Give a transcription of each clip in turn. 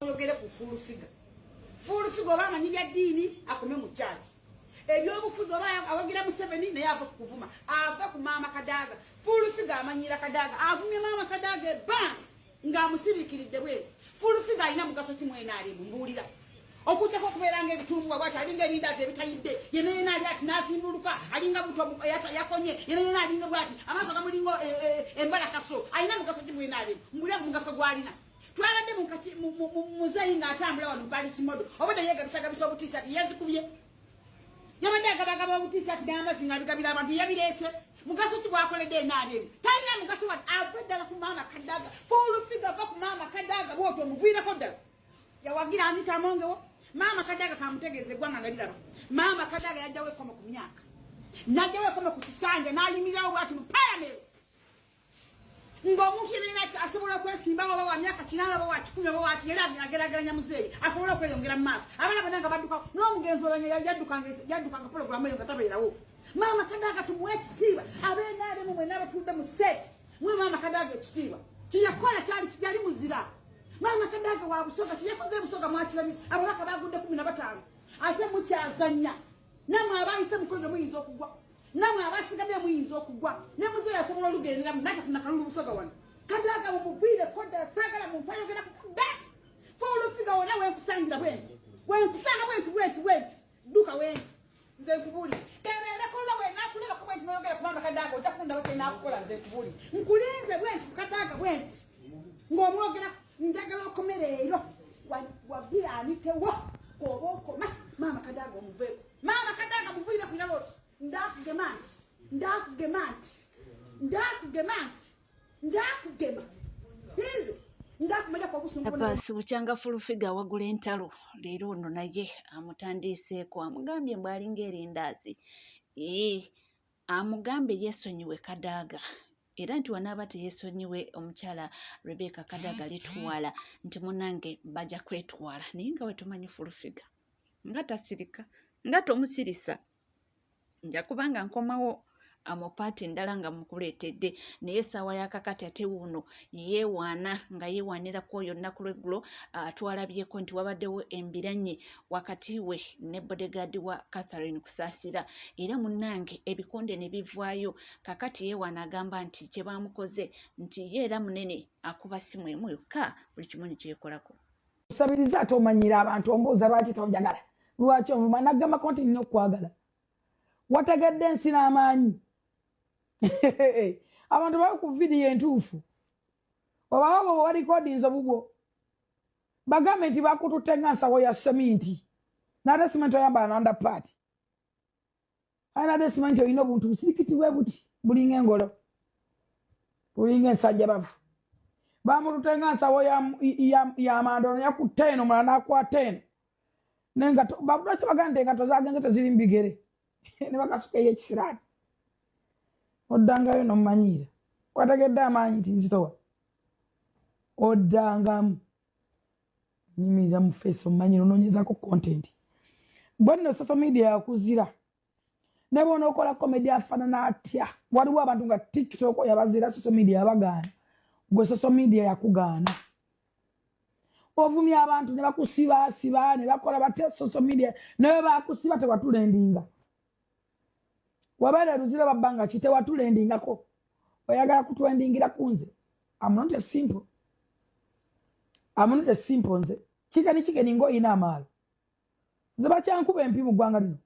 Oyogere ku Full Figure. Full Figure oba amanyi bya ddiini, akome mu kyaki ebyobufuzi, oba awagira Museveni, naye ava kukuvuma, ava ku Maama Kadaaga. Full Figure amanyira Kadaaga, avumye Maama Kadaaga ebbanga ng'amusiriikiridde bweti. Full Figure alina mugaso ki mwenaalemu? Mbuulira, okujjako okubeera nga ebitumbuwa bwati, alinga ebindaazi ebitayidde. Yena yena ali ati n'azimbuluka, alinga buto yakonye. Yena yena alinga bwati, amaaso gamulinga embalakaso. Alina mugaso ki mwenaalemu? Mbuulira ku mugaso gw'alina. Twabadde muzeeyi ng'atambula wano mpali kimodo, obadde yeegabisagabisa obutiisati, yazikubye, yabadde agabagaba obutiisati n'amazzi ng'abigabira abantu, yabireese. Mugaso ki bwakoledde enaaleemu? Talina mugaso wa. Ava ddala ku Maama Kadaaga. Full Figure, ava ku Maama Kadaaga bwoti, omuviireko ddala. Yawagira Anita Amongewo. Maama Kadaaga kamutegeeza, eggwanga nga liraba, Maama Kadaaga yajjawo ekkomo ku myaka, n'ajjawo ekkomo ku kisanja, n'ayimirirawo bwati mu Parliament ng'omuntu yenna asobola okwesimbawo, oba wa myaka 80, oba wa 100, oba waki, yali agerageranya muzeeyi asobola okweyongera mu maaso. Abaana bonna nga badduka n'omugenzi olanya yaddukanga pologulamu eyo nga tabeerawo. Maama Kadaaga tumuwe ekitiibwa. Ab'enaalemu mwenna abatudde mu seeti, mwe Maama Kadaaga ekitiibwa. Kyeyakola kyali kijali muzira. Maama Kadaaga wa Busoga, kyeyakoze Busoga mwakirabye. Ababaka bagudde 15, ate mukyazanya. Namwe abayise mukono muyinza okugwa, namwe abasigadde muyinza okugwa. Ne muzeeyi asobola olugenderamu natafuna kalulu Busoga wano. Kadaaga mumuviire kodda, saagala muntu ayogera kudda. Full Figure, wona wenkusangira bwenti, wenkusanga bwenti bwenti bwenti, dduka wenti. Nze nkubuulire, kebeere kola wenakulabako bwenti noyogera kubanga Kadaaga ojja kundaba kyenakukola. Nze nkubuulire, nkulinze bwenti ku Kadaaga bwenti ng'omwogera. Njagala okome leero wagira anitewo oba okoma Maama Kadaaga omuveeko. Maama Kadaaga muviire ku irala oti ndakugema nti ndakugema nti ndakugema nti ndakugema nze ndakumalako obusungu. Abaasi bukyanga Full Figure awagula entalo leero ono naye amutandiiseeko, amugambye mbu alinga erindaazi. Ee, amugambye yeesonyiwe Kadaaga, era nti wanaaba teyeesonyiwe omukyala Rebecca Kadaaga litwala nti munnange bajja kwetwala. Naye nga wetumanyi Full Figure nga tasirika, nga tomusirisa. Nja kubanga nkomawo mu part ndala nga mukuleetedde, naye essaawa ya kakati ate wuuno yeewaana nga yeewaanira ku oyo. Olunaku lw'eggulo twalabyeko nti wabaddewo embiranye wakati we ne bodyguard wa Catherine Kusaasira, era munnange ebikonde ne bivaayo. Kakati yeewaana, agamba nti kye baamukoze nti ye era munene akuba simu emu yokka, buli kimu ne kyekolako. Osabiriza ate omanyira abantu, ombuuza lwaki tonjagala, lwaki onvuma. Nagambako nti nina okukwagala? Wategedde ensi n'amaanyi, abantu bali ku vidiyo entuufu, obawo bwe walikodinze obubwo, bagambe nti bakututte nga nsawo ya seminti, nate simenti oyambala nanda paati, nate simenti olina obuntu busirikiti bwe buti, bulinga engolo, bulinga ensajjabavu. Bamututte nga nsawo ya manda. Ono yakutte eno, omulala n'akwata eno, nengato lwaki bagamba nti engato zagenze teziri mu bigere, ne bakasuka eyo ekisiraani. Oddangayo nomumanyiira, wategedde amaanyi nti nzitowa, oddangamu nyimirira mu face, omumanyira onoonyezako content. Bwe nno social media yakuzira, ne bwonookola comedy afaanana atya, waliwo abantu nga TikTok yabazira, social media yabagaana. Gwe social media yakugaana, ovumya abantu ne bakusibasiba ne bakola batya. Social media naye bakusiba, tewatulendinga. Wabeera Luzira babbanga ki, tewatulendingako. Oyagala kutwendingira ku nze? I'm not a simple, I'm not a simple. Nze kikeni kikeni ngaoyina amaalo, nze bakyankuba empi mu ggwanga lino.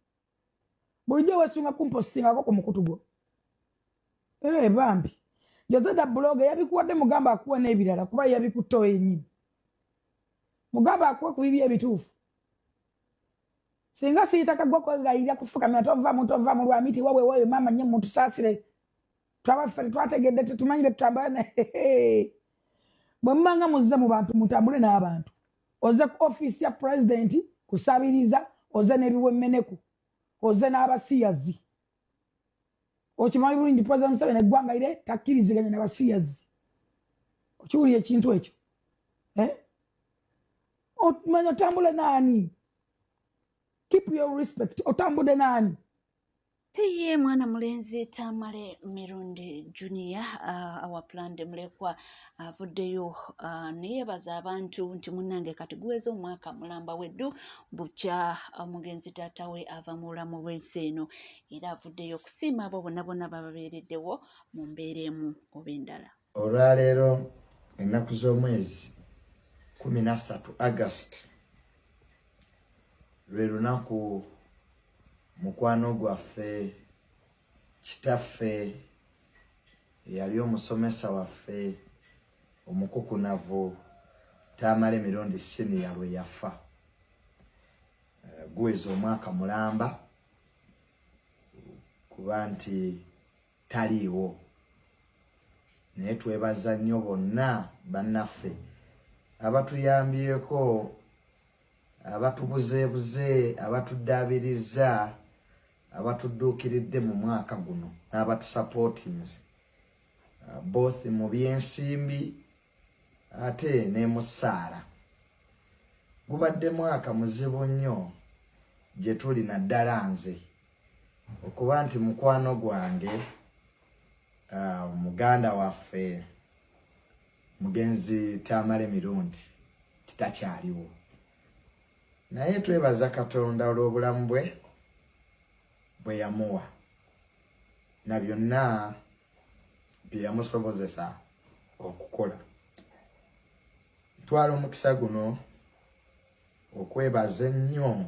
Bulijjo wesunga kumpostingako ku mukutu gwo. Ee, bambi Joseda blog yabikuwadde, mugamba akuwa n'ebirala, kuba yabikutte oyo yennyini. Mugamba akuwe ku bibi ebituufu. Singa siyita kagwa kwegayirira kufukamira, tovamu, tovamu lwamiti wawe wawe. Maama nye mutusaasire, twaba ffe tetwategedde, tetumanyi betutambula. Bwe mubanga muzze mu bantu, mutambule n'abantu. Oze ku ofiisi ya pulezidenti kusabiriza, oze n'ebiwemmeneku, oze n'abasiyazi. Okimanyi bulungi President Museveni eggwanga ire takkiriziganya nabasiyazi. Okiwulira ekintu ekyo, eh? Omanya otambule naani? Keep your respect. Otambudde naani? Ye mwana mulenzi Tamale Mirundi Junior our planned mulekwa avuddeyo neyebaza abantu nti munnange kati guweze omwaka mulamba weddu bukya omugenzi taata we ava mu bulamu bw'ensi eno, era avuddeyo okusiima abo bonna bonna bababeereddewo mu mbeera emu oba endala. Olwaleero ennaku z'omwezi 13 August lwe lunaku mukwano gwaffe, kitaffe eyali omusomesa waffe omukukunavu Tamale Mirundi Senior lwe yafa. Guweza omwaka mulamba kuba nti taliiwo, naye twebaza nnyo bonna bannaffe abatuyambyeko, abatubuzeebuze, abatuddaabiriza, abatudduukiridde mu mwaka guno n'abatusapootinze both mu byensimbi ate ne mu ssaala. Gubadde mwaka muzibu nnyo gye tuli, naddala nze okuba nti mukwano gwange, muganda waffe mugenzi Tamale Mirundi titakyaliwo, naye twebaza Katonda olw'obulamu bwe bwe yamuwa na byonna bye yamusobozesa okukola. Ntwala omukisa guno okwebaza ennyo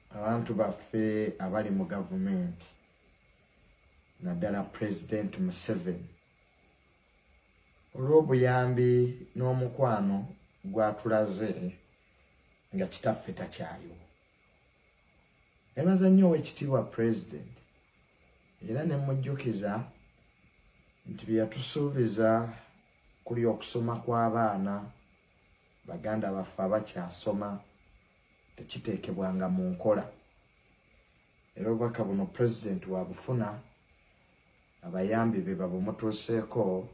abantu baffe abali mu gavumenti, naddala President Museveni, olw'obuyambi n'omukwano gw'atulaze nga kitaffe takyaliwo. Nebaza nnyo ow'ekitiibwa President, era ne mujjukiza nti bye yatusuubiza kuli okusoma kw'abaana baganda baffe abakyasoma tekiteekebwanga mu nkola. Era obubaka buno President wabufuna, abayambi be babumutuuseeko,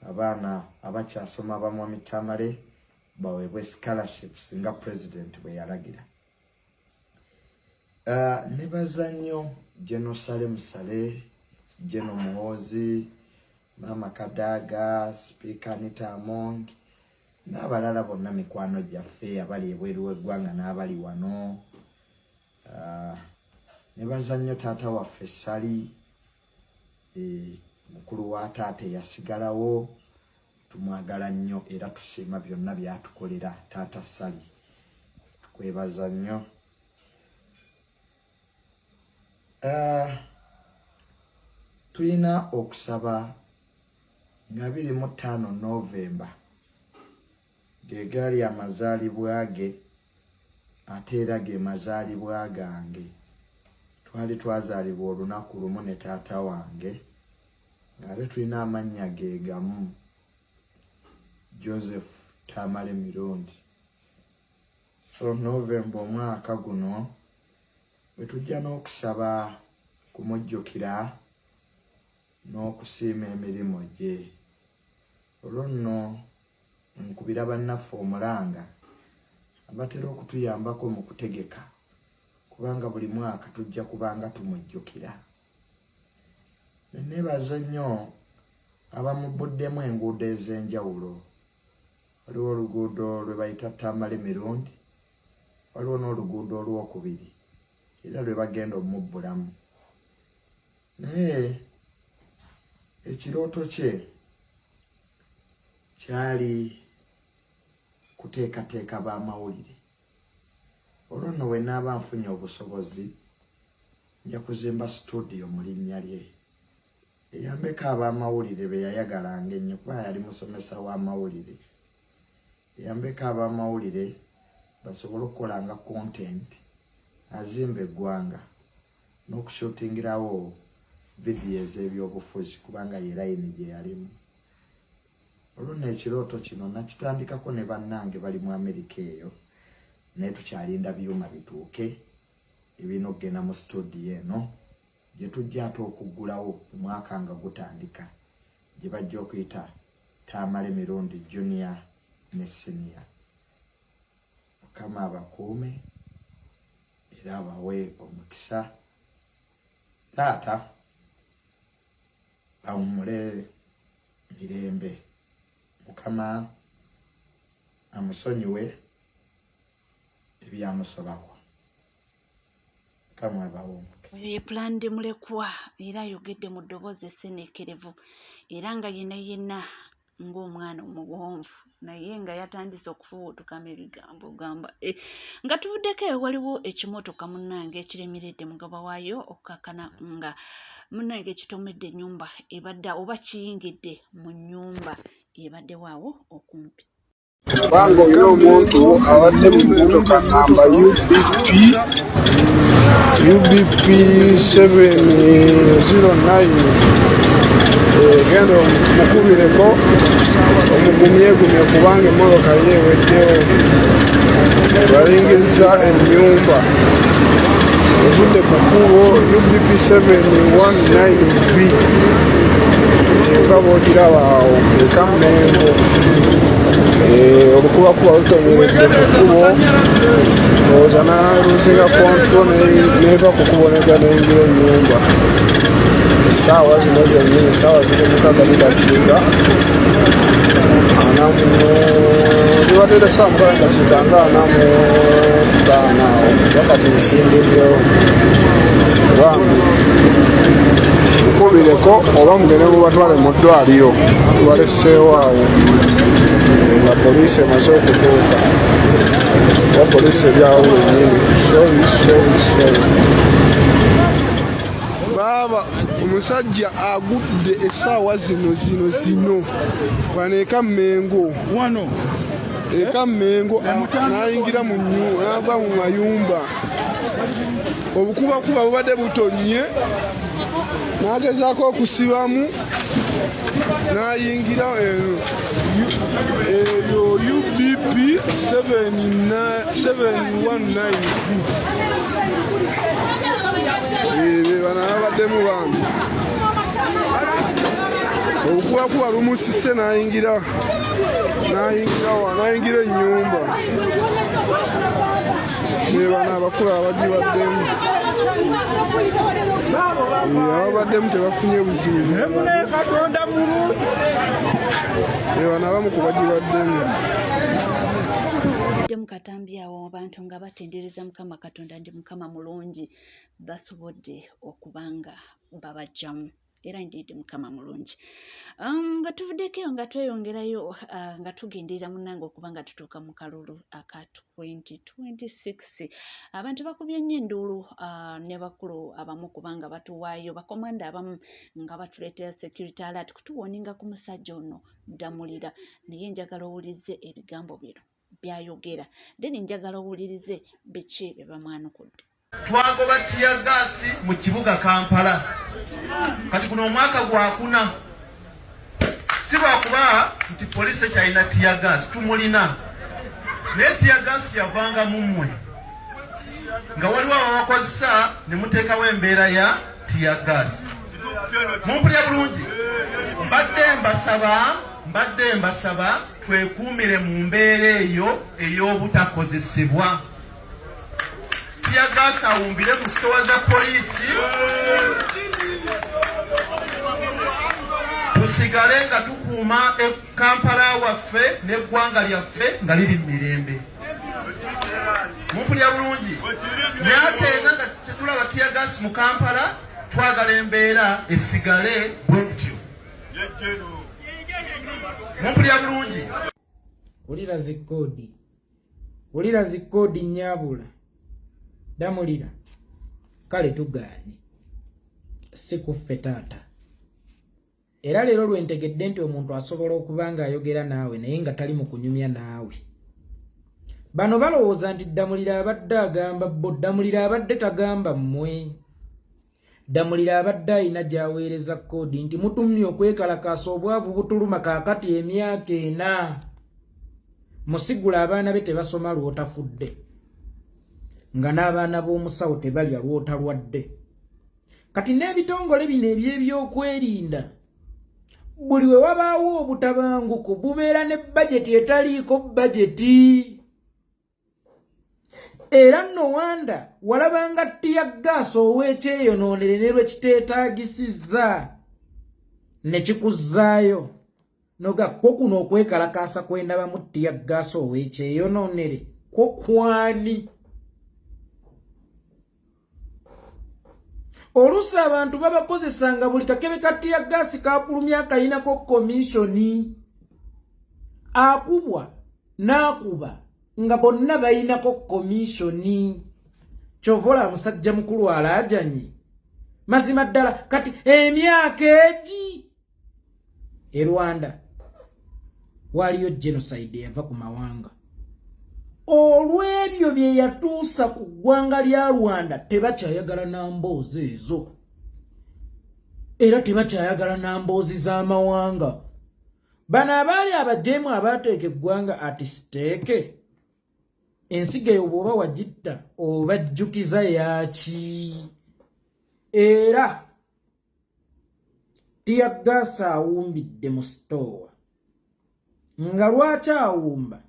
abaana abakyasoma abamwami Tamale baweebwe scholarships nga President bwe yalagira. Nebaza nnyo General Saleh Saleh, General Muhoozi, Mama Kadaga, Speaker Anita Among n'abalala bonna mikwano gyaffe abali ebweru w'eggwanga n'abali wano. Nebaza nnyo taata waffe Sali, mukulu wa taata eyasigalawo, tumwagala nnyo era tusiima byonna byatukolera. Taata Sali, tukwebaza nnyo. Tulina okusaba nga 25 Novemba ge gaali amazaalibwa ge, ate era ge mazaalibwa gange. Twali twazaalibwa olunaku lumu ne taata wange, ng'ate tulina amannya ge gamu, Joseph Tamale Mirundi. So Novemba omwaka guno bwe tujja n'okusaba kumujjukira n'okusiima emirimu gye. Olwo nno nkubira bannaffe omulanga abatera okutuyambako mu kutegeka, kubanga buli mwaka tujja kubanga tumujjukira. Neebaza nnyo abamubuddemu enguudo ez'enjawulo. Waliwo oluguudo lwe bayita Tamale Mirundi, waliwo n'oluguudo olwokubiri era lwe bagenda omubbulamu. Naye ekirooto kye kyali kuteekateeka b'amawulire. Olwo nno we naaba nfunye obusobozi, nja kuzimba studio mu linnya lye, eyambeko ab'amawulire be yayagalanga ennyo, kuba yali musomesa w'amawulire, eyambeko ab'amawulire basobole okukolanga content azimba eggwanga n'okushootingirawo vidiyo ez'ebyobufuzi, kubanga ye layini gye yalimu. Olwo nno ekirooto kino nakitandikako ne bannange bali mu Amerika eyo, naye tukyalinda byuma bituuke ebirina okugenda mu studio eno gye tujja ate okuggulawo omwaka nga gutandika, gye bajja okuyita Tamale Mirundi Junior ne Senior. Mukama abakuume era abawe omukisa. Taata awummule mirembe, Mukama amusonyiwe ebyamusobako. Mukama abawe omukisa. Oyo ye Planned Mulekwa era ayogedde mu ddoboozi esseneekerevu era nga yenna yenna ng'omwana omugonvu naye nga yatandise okufubuutukamu ebigambo gamba eh, nga tuvuddeko eyo waliwo ekimotoka munnange ekiremeredde mugaba waayo okukakkana nga munnange kitomedde ennyumba ebadde oba kiyingidde mu nnyumba ebaddewo awo okumpi. Kubanga olina omuntu abadde mu mmotoka namba UBP UBP 709, genda omukubireko omugumyegumye kubanga emmotoka ye eweddewo, balingizza ennyumba evudde ku kkubo UBP 719V nga bwogiraba awo ekammengo. Olukubakuba lutonyeredde ku kkubo, ndowooza naluzinga control neva ku kkubo nega neyingira ennyumba. Essaawa zino zennyini, essaawa ziri 6:40, zibadde essaawa 6:45 awo wakati nsimbuddewo. Bambi mukubireko oba mugende mubatwale mu ddwaliro, tubaleseewo awo nga poliisi emaze okutuuka, oba poliisi eryawo wennyini. Sorry, sorry, sorry. Baaba, omusajja agudde essaawa zino zino zino wano eka Mmengo. Wano eka Mmengo n'ayingira mu n'agwa mu mayumba. Obukubakuba bubadde butonnye, n'agezaako okusibamu n'ayingira eno eyo UBP 719. Be bano ababaddemu bambi obukubakuba lumusise n'ayingira n'ayingira wa n'ayingira ennyumba. Be bano abakulu abagibaddemu. Ababaddemu tebafunye buzibu. Katonda mulungi. Be bano abamu ku bagibaddemu. Ddemu katambi awo abantu nga batendereza Mukama Katonda ndi Mukama mulungi, basobodde okuba nga babajjamu era ndiidde Mukama mulungi. Nga tuvuddeko eyo nga tweyongerayo, nga tugenderera munnange okuba nga tutuuka mu kalulu aka 2026, abantu bakubye nnyo enduulu, ne bakulu abamu kubanga batuwaayo bakomanda abamu nga batuleetera security alert kutuwoninga ku musajja ono Ddamulira. Naye njagala owulirize ebigambo bino byayogera, then njagala owulirize biki bye bamwanukudde. Twagoba tear gas mu kibuga Kampala, kati guno omwaka gwakuna. Si lwakuba nti poliisi ekyalina tear gas, tumulina, naye tear gas yavanga mu mmwe nga waliwo ababakozesa ne muteekawo embeera ya tear gas. Mumpulira bulungi? Mbadde mbasaba twekuumire mu mbeera eyo ey'obutakozesebwa tear gas, awumbire ku sitowa za poliisi, tusigale nga tukuuma Kampala waffe n'eggwanga lyaffe nga liri mu mirembe. Mumpulira bulungi? Naye ate nga tetulaba tear gas mu Kampala, twagala embeera esigale bwetyo. Mumpulira bulungi? Wulira zikkoodi, wulira zikkoodi nnyabula Ddamulira. Kale tugaanye, si kuffe taata. Era leero lwe ntegedde nti omuntu asobola okuba ng'ayogera naawe naye nga tali mu kunyumya naawe. Bano balowooza nti Ddamulira abadde agamba bo. Ddamulira abadde tagamba mmwe. Ddamulira abadde alina gy'aweereza koodi nti mutumye okwekalakaasa, obwavu butuluma kaakati emyaka 4. Musigula abaana be tebasoma lw'otafudde, nga n'abaana b'omusawo tebalya lw'otalwadde. Kati n'ebitongole bino ebyebyokwerinda, buli we wabaawo obutabanguko bubeera ne bajeti etaliiko bajeti. Era nowanda walabanga ttiya gaasi ow'ekyeyonoonere ne lwe kiteetaagisizza ne kikuzzaayo noga kwo kuno okwekalakaasa kwendabamu ttiya gaasi ow'ekyeyonoonere kwo kwani? Oluusi abantu babakozesanga buli kakebe ka ttiya gaasi kakulumya akayinako komishoni akubwa n'akuba nga bonna bayinako komishoni. Kyova olaba musajja mukulu alaajanye mazima ddala kati emyaka egi e Rwanda waliyo genocide eyava ku mawanga olw'ebyo bye yatuusa ku ggwanga lya Rwanda. Tebakyayagala na mboozi ezo, era tebakyayagala na mboozi z'amawanga. Bano abaali abajeemu abaateeka eggwanga ati siteeke ensigo eyo bw'oba wagitta obajjukiza yaaki? Era tiyagaasi awumbidde mu sitoowa nga lwaki awumba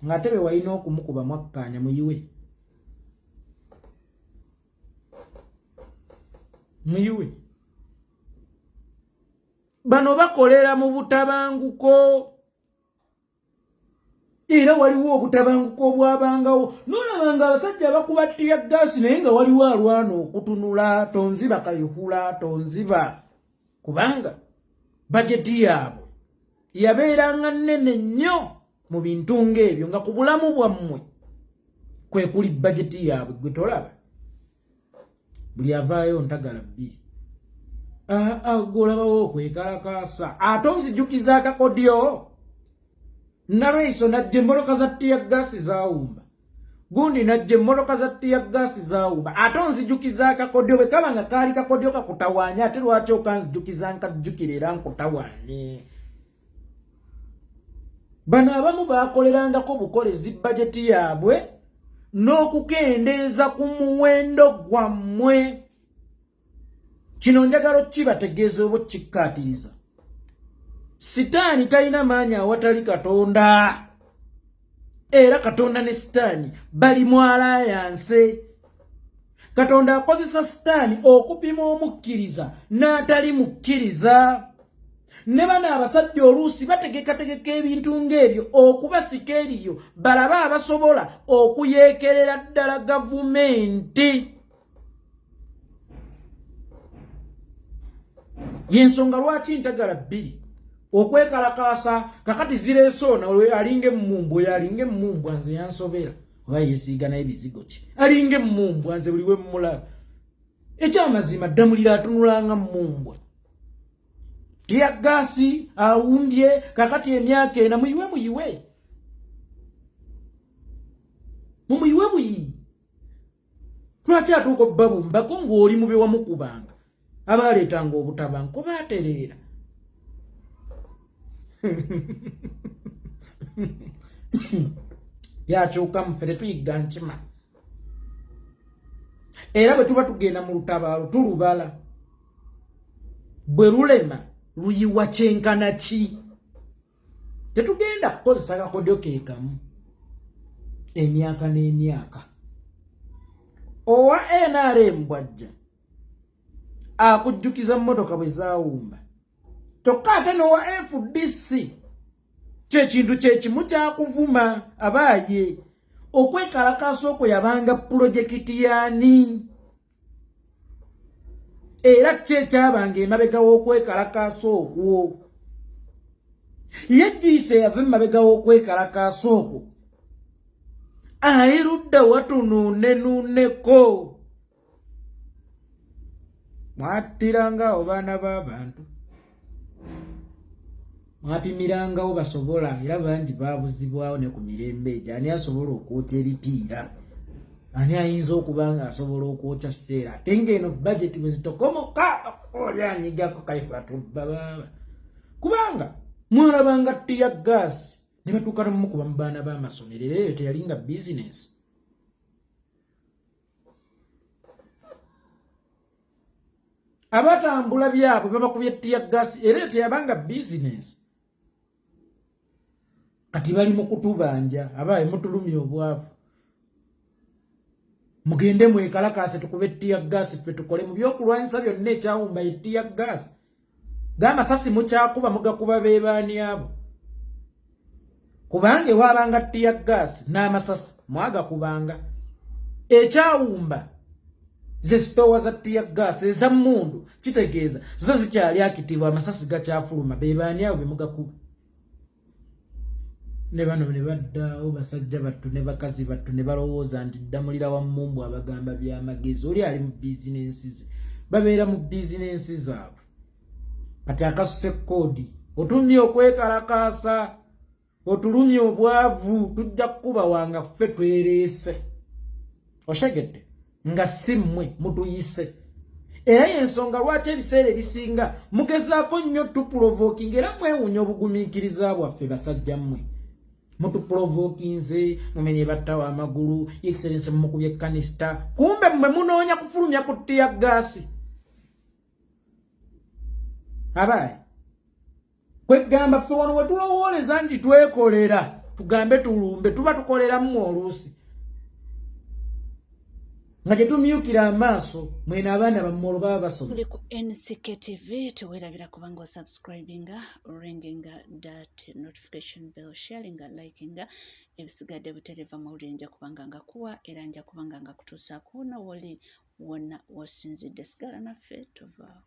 ng'ate be walina okumukuba mwakkaanya muyiwe muyiwe. Bano bakolera mu butabanguko, era waliwo obutabanguko obwabangawo nolabanga abasajja abakuba ttiya gaasi naye nga waliwo alwana okutunula tonziba kayihula tonziba, kubanga bajeti yaabwe yabeeranga nnene nnyo mu bintu ng'ebyo, nga ku bulamu bwammwe kwe kuli bajeti yaabwe. Gwe tolaba buli avaayo ntagala bbiri golabawo okwekalakaasa ate onzijukiza akakodyo. Nalweiso najja emmotoka za ttiya gaasi zaawumba, gundi najja emmotoka za ttiya gaasi zaawumba, ate onzijukiza akakodyo. Bwe kaba nga kaali kakodyo kakutawaanya, ate lwaki okanzijukiza nkajjukira era nkutawaanye? Bano abamu baakolerangako bukolezi bajeti yaabwe n'okukendeeza ku muwendo gwammwe. Kino njagala okkibategeeza oba okkikkaatiriza, sitaani talina maanyi awatali Katonda, era Katonda ne sitaani bali mu alayanse. Katonda akozesa sitaani okupima omukkiriza n'atali mukkiriza. Ne bano abasajja oluusi bategekategeka ebintu ng'ebyo okubasika eriyo balabe abasobola okuyeekerera ddala gavumenti. Yensonga lwaki ntagala bbiri okwekalakaasa kakati zireese ono alinga emmumbwa, oyo alinga emmumbwa nze yansobera, oba yeesiiga naye bizigo ki, alinga emmumbwa nze buli wemmulaba ekyamazima ddamulira atunulanga mmumbwa. Tiyagaasi awundye kakati emyaka ena, muyiwe muyiwe mumuyiwe buyi. Lwaki atuuka obbabumbako ng'oli mu bewamukubanga abaaleetanga obutabanko baatereera? Yakyuka muffe tetuyigga nkima, era bwe tuba tugenda mu lutabaalo tulubala bwe lulema luyiwa kyenkana ki. Tetugenda kukozesa kakodyo ke kamu emyaka n'emyaka. Owa NRM bwajja akujjukiza mmotoka bwe zaawumba, kyokka ate n'owa FDC kyekintu kyekimu kyakuvuma abaaye. Okwekalakaasa okwo yabanga pulojekiti yaani, era ki ekyabanga emabega w'okwekalakaasa okwo? Ye jiisa eyava emabega w'okwekalakaasa okwo ali ludda watunuunenuuneko? Mwattirangawo baana b'abantu, mwapimirangawo basobola, era bangi babuzibwawo ne ku mirembe egyo. Ani asobola okwokya ebipiira? Ani ayinza okuba nga asobola okwokya sheera ate ng'eno bajeti bwe zitokomoka? Oli anyigako kaifatubba baaba, kubanga mwalabanga ttiya gaasi ne batuuka nomukuba mu baana b'amasomero, era eyo teyali nga bizinensi. Abatambula byabwe babakubye ttiya gaasi, era eyo teyabanga bizinensi. Kati bali mu kutubanja abaaye mutulumya obwavu. Mugende mwekalakaase, tukube tear gas, ffe tukole mu byokulwanyisa byonna. Ekyawumba ye tear gas. G'amasasi mukyakuba, mugakuba beebaani abo? Kubanga ewaabanga tear gas n'amasasi mwagakubanga. Ekyawumba ze sitoowa za tear gas eza mmundu, kitegeeza zo zikyali active, amasasi gakyafuluma. Beebaani abo bemugakuba? Ne bano ne baddaawo, basajja battu ne bakazi battu, ne balowooza nti Ddamulira wa mumbu abagamba byamagezi. Oli ali mu bizinensi ze, babeera mu bizinensi zaabwe. Kati akasuse koodi, otumye okwekalakaasa, otulumye obwavu, tujja kukubawanga ffe twereese. Oshegedde nga si mmwe mutuyise. Era yensonga lwaki ebiseera ebisinga mugezaako nnyo tuprovokinga, era mwewuunya obugumiikiriza bwaffe. Basajja mmwe mutuprovokinze, mumenye battawo amagulu, Excellence mumukubye canister, kumbe mmwe munoonya kufulumya ku tear gas. Abaayi, kwegamba ffe wano wetulowooleza nti twekolera, tugambe tulumbe, tuba tukolera mmwe. Oluusi nga tetumyukira amaaso, mwena abaana bammwe olwo baba basoma. Tuli ku NCK TV. Teweerabira kubanga osubscribinga, ringinga that notification bell, sharinga, likinga. Ebisigadde butereva mawulire nja kubanga nga kuwa, era nja kubanga nga kutuusaako wona woli, wonna wosinzidde. Sigala naffe, tovaawo.